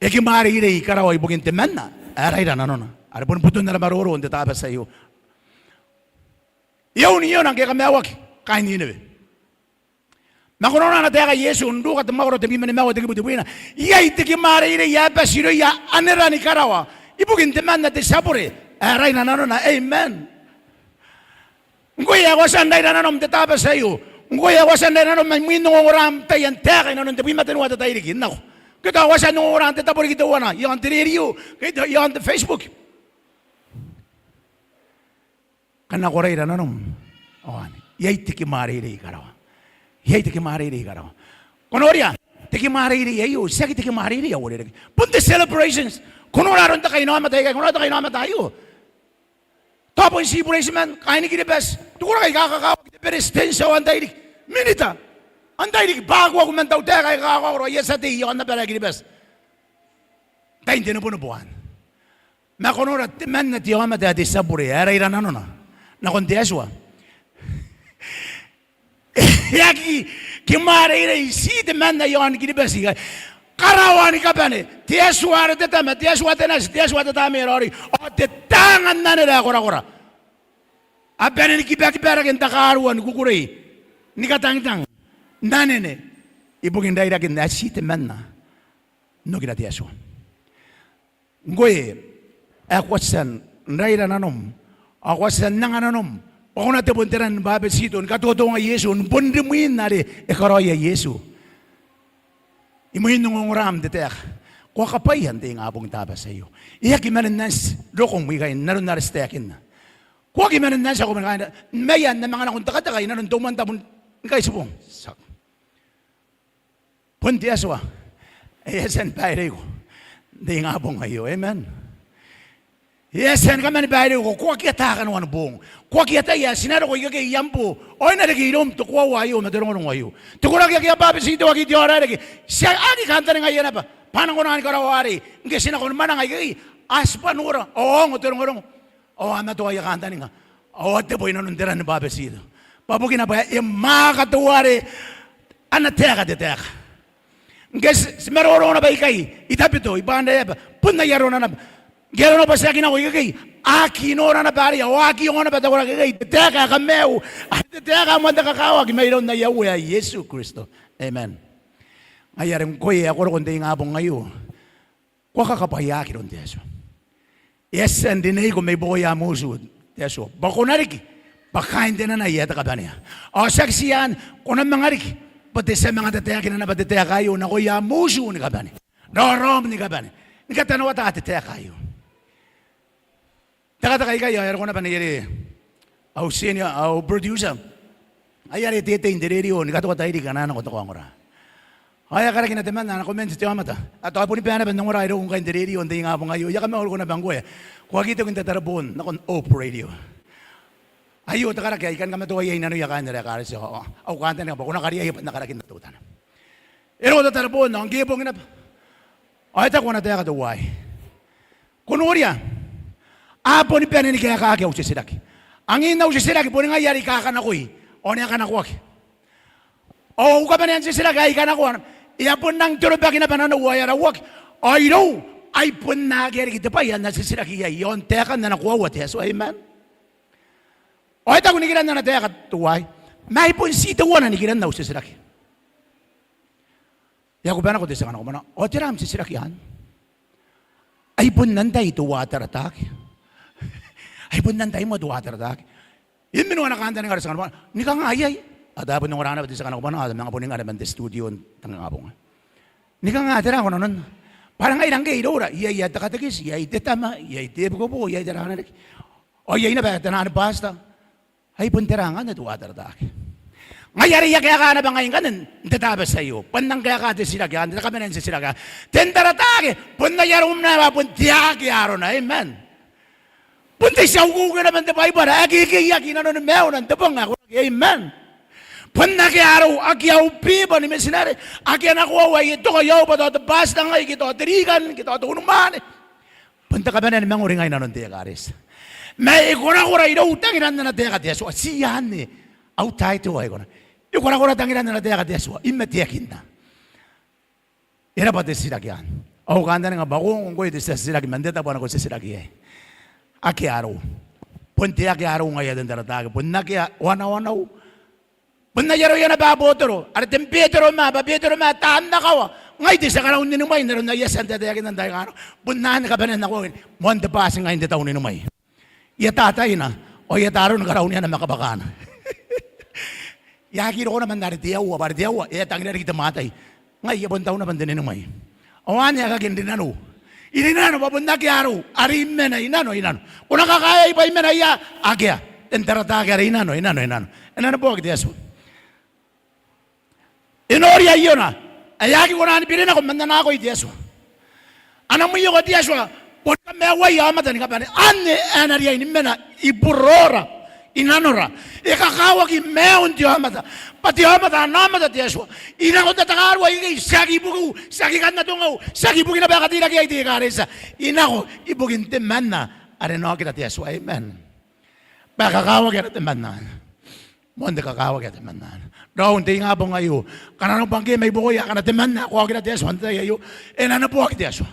E aki mwareirei i karawa ibukin temanna ae raira nanona, are boni buton ara maroro n te Tabati aio. E un Iona ngke e kamaiuaki kaain Ninewe. Ma ko noria ana taeka Iesu n Ruka te mwakoro tebwi ma nimaua te kibu tebwina. Iai te kimwareirei ae bati irouia anera ni karawa ibukin temanna te tia bure ae raira nanona. Amen. Ngkoe ae ko a tia n raira nanom n te Tabati aio, ngkoe ae ko a tia n raira nanom mai mwin ongongoram taian taeka inanon tebwi ma tenua te tairiki, nako. Ke tao ko a tia n ongongora n te tabo riki teuana, iaon te rerio, ke iaon te Facebook. Kam na ko raira nanom ao anne. Iai te kimwareirei i karawa. Iai te kimwareirei i karawa. Ko noria, te kimwareirei aio tiaki te kimwareirei ae uarereke. Bon te celebrations. Ko nora aron te kainaomata aikai, ko nora te kainaomata aio. Tao bon ti bureitiman, kaain Kiribati. Te koraki aika kakawaki, te beretitenti ao antai riki, minita, antai riki, bwa kuaku man tautaeka aika kakawaki, ao I a tia tei iaon abara ae Kiribati n tain te nebonebo anne. Ma ko nora temanna te aomata ae te tia bure ae e raira nanona nakon te Atua. E aki kimwareirei ti temanna iaon Kiribati ikai. Karawa ni kabane, te Atua are te Tama, te Atua te Nati, te Atua te Tamnei ae Raoiroi, ao te taanga n anera ae korakora. A bane ni kibakiba rake n takarua ni kukurei, ni katangitang n anene ibukin rairakin ae ti temanna n okira te Atua. Ngkoe ae ko a tia n raira nanom ao ko a tia n anga nanom bwa ko na tebo n te ran ni bwabetito ni katotonga Iesu, ni bon rimwin are e karaoia Iesu imwin ongongoram n te taeka. Ko a kabwaia n te ingabong n te Tabati aio. E aki manin anti rokom ikai n aron are ti taekinna. Ko aki manin anti, ko bon kaina mai n na manga nako n tekateka inanon te umwantabu ni kaitibong. Tiaki. Bon te Atua ae e a tia ni baireiko n te ingabong aio. Amen. E a tia ni kamani baireiko. Ko aki ata kanoan boong. Ko aki ataia ae ti na roko ikekei i am boo ao e na reke iroum te koaua aio ma te rongorongo aio. Te koraki ake a bwabetitoaki te aoraereke, ti aki kantaningaia naba bwa a nang kona ni karaoa arei ngke ti nako ni mwananga ikekei, a tibwa nora ao a ongo te rongorongo ao a matoaia kantaninga ao a tebo inanon te ran ni bwabetito. Bwa bukina bwa e mwaaka teuare ana taeka te taeka. Ngke ti, ti maroro naba ikai i Tabiteuea, i Banraeaba, bon ai arona naba. Ngke arona bwa ti aki nako ikekei, a aki nora naba arei ao a aki ongo naba te koraki akekei, te taeka ae kamaiu, are te taeka ae moan te kakawaki mairoun aia Uea Iesu Kristo. Amen. Ngaia are ngkoe ae ko roko n te ingabong aio, ko a kakabwaiaaki iroun te Atua. E a tia n rineiko mai buakoia am utu te Atua bwa ko na riki bwa kaain te nanai ae te kabanea. Ao tiaki ti anne, ko na manga riki bwa te tia manga tataekina naba te taeka aio nakoia am utu ni kabane, raoraom ni kabane, ni katanoata te taeka aio. Tekateka ikai ao e a roko naba neiere au senior, au producer, ae are e tetei n te rerio ni katoka tairiki akana a nako te kaongora. Ao e a karakina temanna ana komenti te aomata ae tao e boni bae naba n ongora irou ngkai n te rerio n te ingabong aio. I a kamauriko naba ngkoe ae ko aki toki n tatareboon nakon Hope Radio. Aio te karaki ae I kan kamatoa iai nanoia kaain ara ekaretia ao au kantaninga bwa ko na kariaia bwa N na karakinna teutana. E roko te tatareboon ao ngke e bong naba ao e taku ana taeka teuaei, ko noria, a boni bane ni kaekaaki au titiraki. Angin au titiraki boni ngaia are I kakanakoi ao n ae kanakoaki. Ao au kabanea n titiraki ae I kanakoa e a bon rangi n toronibaki naba nanou ao e a rauaki. Ao irou ai bon akea riki te bwai ae N na titiraki iai iaon taekan ana koaua te Atua. Amen. Ao e taku nikiran ana taeka teuaei, ma ai bon ti teuana nikiran au titiraki. E a kubanako te tia kanakobwanaa, ao tera am titiraki anne? Ai bon antai teuae te tia karataaki? Ai bon antai moa teuae te tia karataaki? E mena ana kantaninga te tia kanakobwanaa ni kanga iai. Ao tao e bon ongora naba te tia kanakobwanaa ao e a manga boninga naba n te studio n te ingabong aei. Ni kanga, tera ko nanonna? Bwa ngaira ngke iroura iai ae te katekiti, iai te tama, iai te epikobo, iai tera riki. Ao iai naba ae te naan bwatita. Ai bon tera ngkanne teuae te tia karataaki? Ngaia are I a kaeka naba ngai ngkanne n te Tabati aio bwa N nang kaeka te titiraki anne, te kabanea n titiraki anne. Te tia karataaki bon ai arom naba, bon te akea arona. Amen. Bon te tia ukeuke naba n te Baibara ae kekeiaki inanoni maiuna n te bong ae koraki. Amen. Bon akea arou, akea au beba ni mitinare, akea ana koaua ae e toka i aou bwa tao te bwatita ngai ke tao te rikan ke tao te unimwaane. Bon te kabanea ni mangori ngai inanon te ekaretia. Ma e korakora irou tangiran ana taeka te Atua. Ti anne au taetae ae I kona. E korakora tangiran ana taeka te Atua. I matakunna. E rabwa te titiraki anne. Ao au kantaninga bwa ko ongo ngkoe te tia titiraki man te tabo ae ko titiraki iai. Akea arou. Bon te akea arou ngaia te tia karataaki. Bon akea wanawanau. Bon ai aroia naba Betero, are ten Betero ma, bwa Betero ma taan akawa. Ngai te tia karaun inimwai n aron ae I a tia n tataekinna n taai aika a nako. Bon anne kabanean nakoakin moan te bwati ngai n te tau n inimwai. I a tataina Ao e a tia aroni karaunia ana makabakana. E a aki roko naba n are te aua, bwa are te aua e a tangira riki te mwatai. Ngaia bon tau naba n te nenimwai. Ao anne ae kaki n rinano. I rinano bwa bon akea arou are I mena i nano, i nano. Ko na kakaea bwa I mena ia, akea. Ten tarataake are i nano, i nano, i nano. E nanoboaki te Atua. E noria Iona ae aki kona ni biri nako man ana akoi te Atua. Ana mwioko te Atua boni kamaiuia aomata ni kabane. Anne ae na riai ni mena i burora, i nanora. E kakawaki maiun te aomata bwa te aomata ana aomata te Atua. I nako n tatakarua ikekei, tiaki ibukiu, tiaki kan atongau, tiaki ibukin aba ae kateirakeai te ekaretia. I nako ibukin temanna are e na okira te Atua. Amen. Bwa e kakawaki ana temanna. Moan te kakawaki ana temanna. Raou n te ingabong aio, ngkana ko nang bwangke mai buakoia akana temanna ae ko a okira te Atua n te tai aio, e nanoboaki te Atua.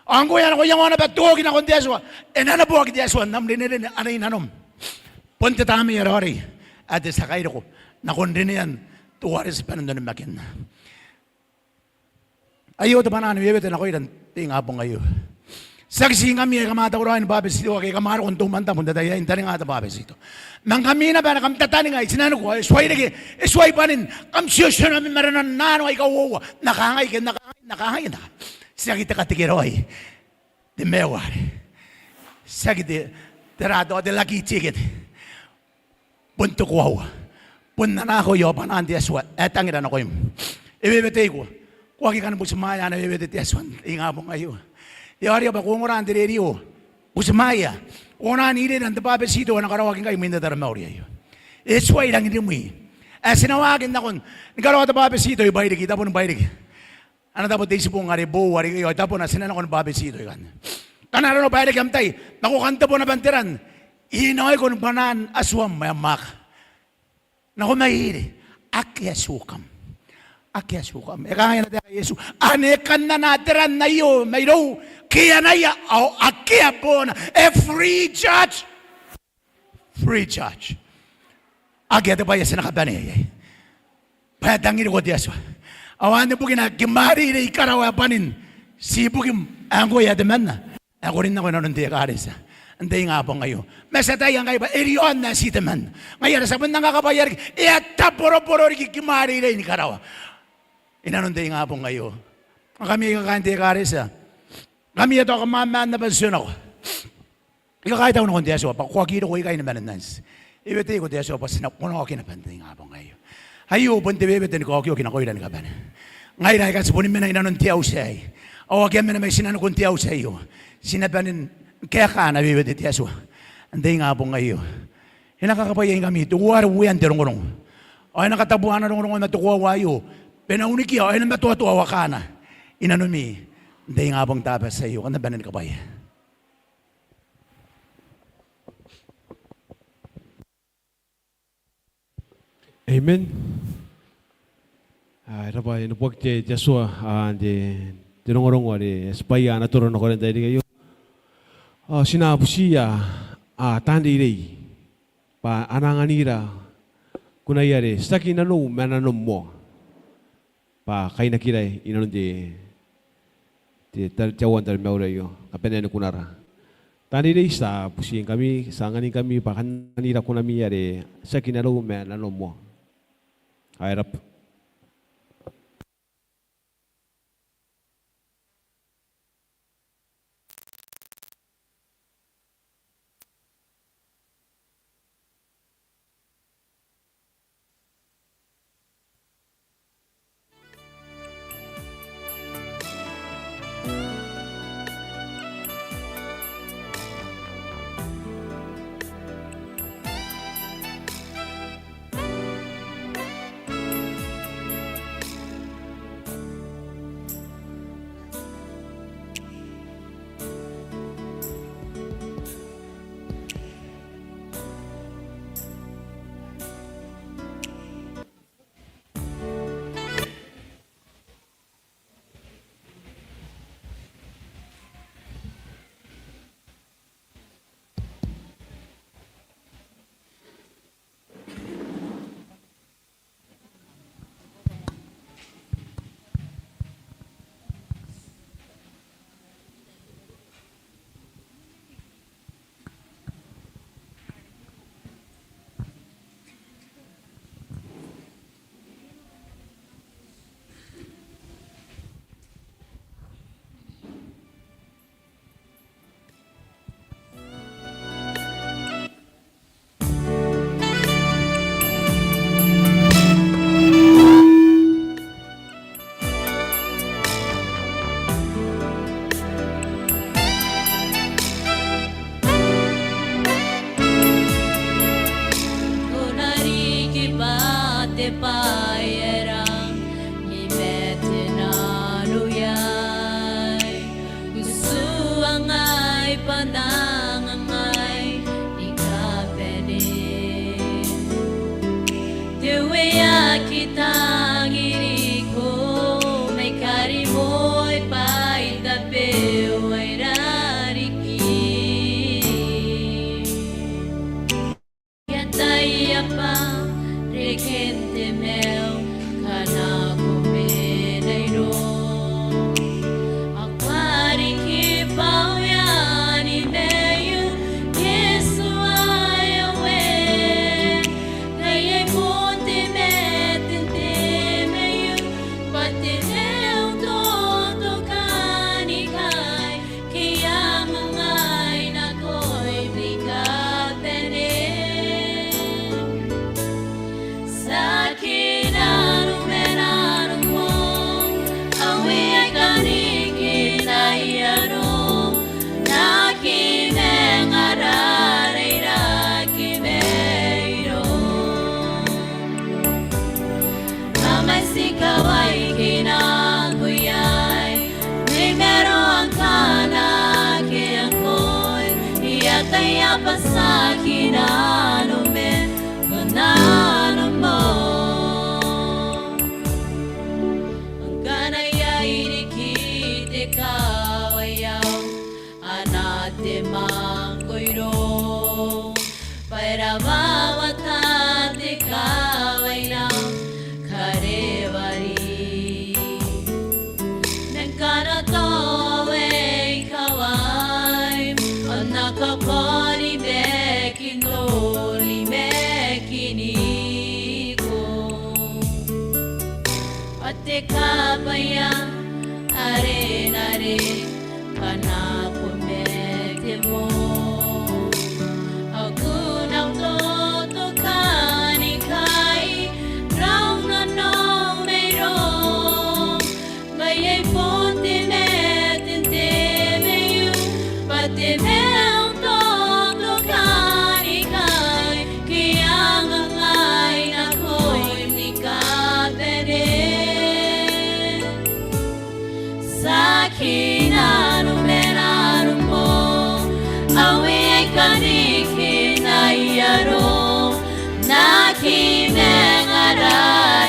Ao ngkoe ae ko a iangoa naba toki nakon te Atua, e nanoboaki te Atua n am rinerine are i nanom. Bon te Tamnei ae Raoiroi ae te tia kairiko nakon rinean teuare ti bane n onimakinna. Aio te bwanaa ni wewete nakoira n te ingabong aio. Tiaki tii ngkami aika kam a tauraoi ni bwabetitoaki, aika kam a roko n te umwantabu n te tai aei n taninga te bwabetito. Ma ngkami naba ae kam tataninga i tinaniku ao e tuai reke, e tuai bwanin kam tiotio naba i marenan nano aika uoua. N na kangai ke, n na kangai, n na kangai, n na kangai. Tiaki te katekeraoi te maiu arei. Tiaki te, te rato, te lucky ticket. Bon te koaua. Bon ana akoi ao bwanaan te Atua ae tangira nakoim. E weweteiko. Ko aki kan butimwaea ana wewete te Atua n te ingabong aio. E a oria bwa ko ongora n te rerio. Butimwaea. Ko na n ireira n te bwabetito ae na karaoaki ngkai imwin te taromauri aio. E tuai rangi n rimwi ae ti na waaki nakon ni karaoa te bwabetito i Bairiki, i tabon Bairiki. Ana tabo te Itibong are boou are ikai, ao i tabona ti na nako ni bwabetito ikanne. Ngkana arona bwa e reke am tai, ma ko kan tebo naba n te ran, inaoiko ni bwanaan Atuam ae mwaaka. Nako maire, akea tukam. Akea tukam. E kangai ana taeka Iesu, ane kam anaa te ran aio mairou, ke anaia ao akea boona. A free church. Free church. Akea te bwai ae ti na kabanea iai. Bwa e tangiriko te Atua. Ao anne bukina kimwareirei i karawa ae bwanin ti ibukim ae ngkoe ae temanna ae ko rin nako inanon te ekaretia n te ingabong aio. Ma ti ataia ngkai bwa e riaon ae ti temanna. Ngaia are ti a bon nang kakabwaia riki, e a taboroboro riki kimwareirei ni karawa inanon te ingabong aio. Ngkami aika kaain te ekaretia, ngkami ae tao kam a maan naba n tionako, I kakaitau nakon te Atua bwa ko aki roko ikai ni manen anti. E weteiko te Atua bwa ti na, ko na oki naba n te ingabong aio. Aio bon te wewete ni kaokioki nakoira ni kabane. Ngaira aika ti boni mena inanon te auti aei ao akea mena mai tinanikun te auti aio, ti na bane ni kaeka ana wewete te Atua n te ingabong aio. E na kakabwaiaingkami teuare uean te rongorongo ao e na katabua ana rongorongo ma te koaua aio, bwa e na unikia ao e na matoatoa waakana inanomi n te ingabong Tabati aio. Kam na bane ni kabwaia. Amen. A, e rab'a, e neboaki te Atua, a, n te, te rongorongo are e tibwaia ana toro nakoira n te tairiki aio. A, ti na butiia, a, taan reirei bwa a na anganira kunaia are tiaki nanou ma nanom moa. Bwa kainakira inanon te, te, te, te aua n taromauri aio, kabanean kunara. Taan reirei, ti a butiingkami, ti a anganingkami bwa kam na anganira kunami are tiaki nanou ma nanom moa. Ao e rab'a. N na kangai ni kabane. Te Uea, I tangiriko mai karimoa bwa I tabeua irariki. I ataia bwa reken te maiu ngkana ko mena iroum. Ao ko a riki bwa uean te maiu, Iesu ae Uea. Ngaia bon te maiu, te maiu, bwa te maiu n totokanikai. Ke I a kangai nakoim ni kabane. Tiaki nanom ma nanom moa, ao I a kanikina i arom, N na aki manga rairaki mairoum. Ao mai ti kawai ke I nako iai, mai maroa ngkana akea ngkoe. I ataia bwa tiaki nanom ma nanom moa. Ngkana iai riki te kawai ao a na te mangkoiro, bwa e rawawata te kawai n au karewari. Ma ngkana tao e kawai, ao N na kakarimakiniko, rimakiniko. Ao te kabaia are nare, bwa nako ma te moa. Ao ko na totokanikai, raou nanou mairoum. Ngaia bon te maiu, te maiu, bwa te maiu n totokanikai. Ke I a kangai nakoim ni kabane. Tiaki nanom ma nanom moa, ao I a kanikina i arom, N na aki manga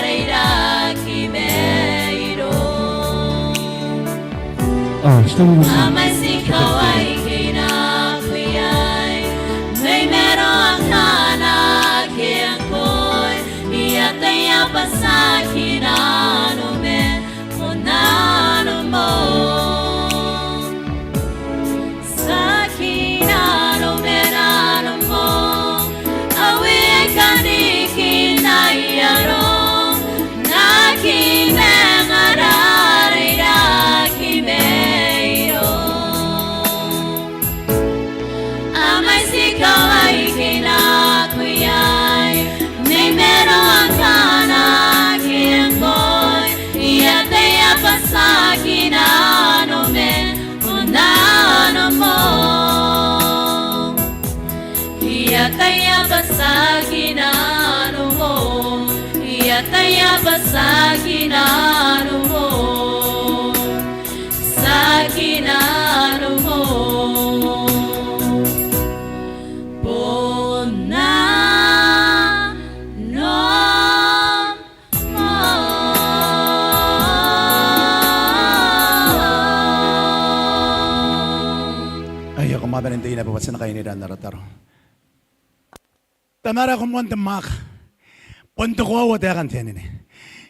rairaki mairoum. Ao mai ti kawai ke I nako iai, mai maroa ngkana akea ngkoe. I ataia bwa tiaki nanom ma nanom moa. Tiaki nanom ma nanom moa, ao I a kanikina i arom, N na aki manga rairaki mairoum. Ao mai ti kawai ke I nako iai, mai maroa ngkana akea ngkoe. I ataia bwa tiaki nanom ma nanom moa. I ataia bwa tiaki nanom moa. I ataia bwa tiaki nanom moa. Tiaki nanom moa. Bon nanom moa. Aio, kam a bane n teimatoa bwa ti na kaineti ara tataro. Tamara ae ko moan te mwaaka, bon te koaua taekan te anene.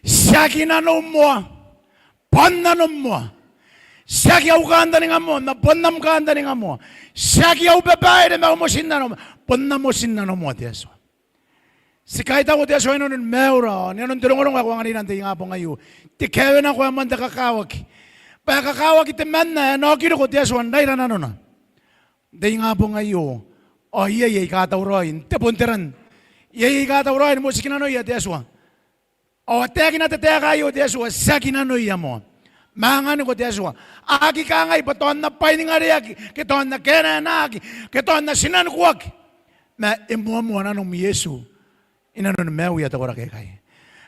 Tiaki nanom moa, bon nanom moa. Tiaki au kantaninga moa, ma bon am kantaninga moa. Tiaki au babaire ma au motinnano moa, bon am motinnano moa te Atua. Ti kaitau te Atua inanon maiura, inanon te rongorongo ae ko anganira n te ingabong aio. Te kaewenako ae moan te kakawaki. Bwa e kakawaki temanna ae e na oki roko te Atua n raira nanona n te ingabong aio. Ao iai aika tauraoi n te bon te ran. Iai aika tauraoi ni motikinanoia te Atua. Ao a taekina te taeka aio te Atua, tiaki nanoia moa. Ma anganiko te Atua. A aki kangai bwa tao N na bwaingareaki, ke tao N na kaenaenaki, ke tao N na tinanikuaki. Ma e moamoa nanom Iesu inanon maiuia te koraki aikai.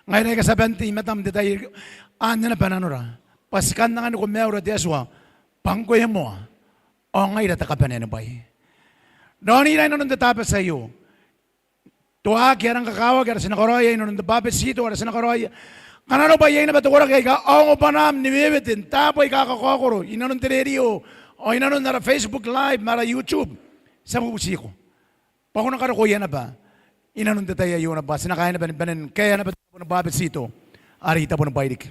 Ngaira aika ti a bane n tei i matam n te tai aei, anne naba nanora. Bwa ti kan anganiko maiura te Atua, bwa ngkoe moa. ao ngaira te kabanea ni bwai. Raonira inanon te Tabati aio. Tuaki aron kakawaki are ti na karaoia inanon te bwabetito are ti na karaoia. Kanga bwa iai naba te koraki aika a ongo bwanaam ni wewete n taabo aika kakaokoro inanon te rerio ao inanon ara Facebook Live ma ara YouTube. Ti a bubutiko bwa ko na karokoia naba inanon te tai aio naba, ti na kaea naba ni banen kaea naba te tabo ni bwabetito are i Tabonibwairiki.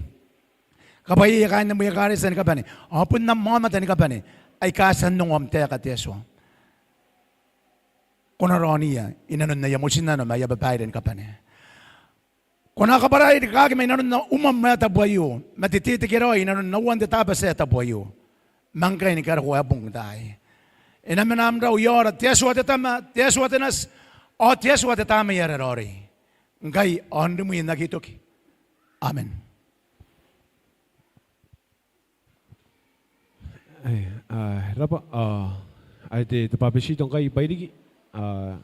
Kabwaiaia kaain ami ekaretia ni kabane ao bon am aomata ni kabane aika a tia n ongo am taeka te Atua. Ko na raoniia inanon aia motinnano ma aia babaire ni kabane. Ko na kabwarai rikaaki mai nanon umwam ae tabu aio ma te tetekeraoi inanon auan te Tabati ae tabu aio. Ma ngkai ni karokoa ae bong taai. E na mena am rau i aora te Atua te Tama, te Atua te Nati ao te Atua te Tamnei ae Raoiroi, ngkai ao n rimwi n aki toki. Amen. Ai, a, raba, a, ai te, te bwabetito ngkai i Bairiki, a,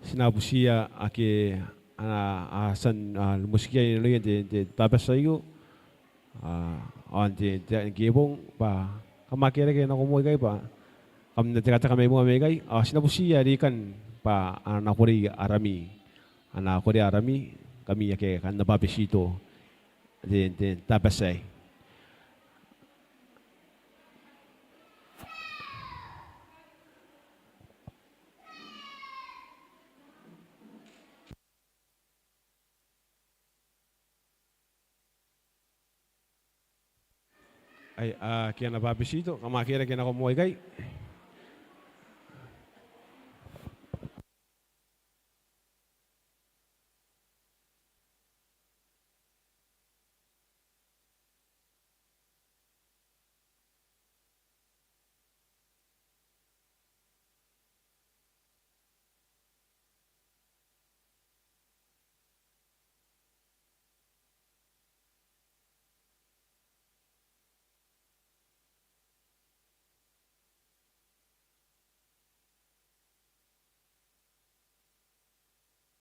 ti na butiia ake a na, a, tia n, a, motikia inanoia n te, te Tabati aio, a, ao n te, te, ngke bong, bwa kam a kerake nako moa ikai bwa kam na tekateka mai moa mai ikai, a, ti na butiia rikan bwa a na korei arami, a na korei arami, ngkami ake kam na bwabetito n te, te Tabati aei. Ai, a, ake a na bwabetito, kam a kerake nako moa ikai.